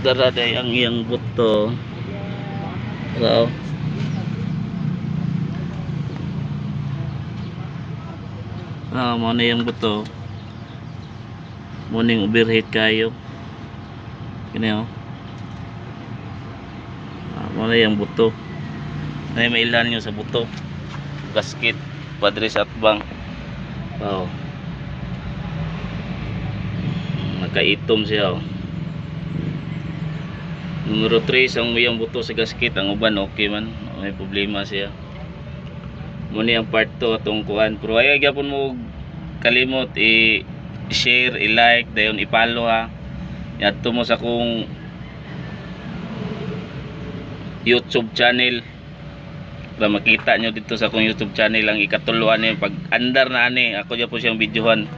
Dara day ang iyang buto. Raw. Ah, mo na iyang buto. Mo ning overheat kayo. Kini oh. Ah, mo na iyang buto. Nay mailan nyo sa buto. Gasket padre sa atbang. Wow. Nakaitom siya oh. Numero 3 ang iyang buto sa gasket, ang uban okay man. May problema siya. Mo ni ang part 2 atong kuan. Pero ay gyapon mo kalimot i-share, i-like, dayon i-follow ha. Yadto mo sa akong YouTube channel para makita nyo dito sa akong YouTube channel ang ikatulo ani pag andar na ani ako gyapon siyang videohan.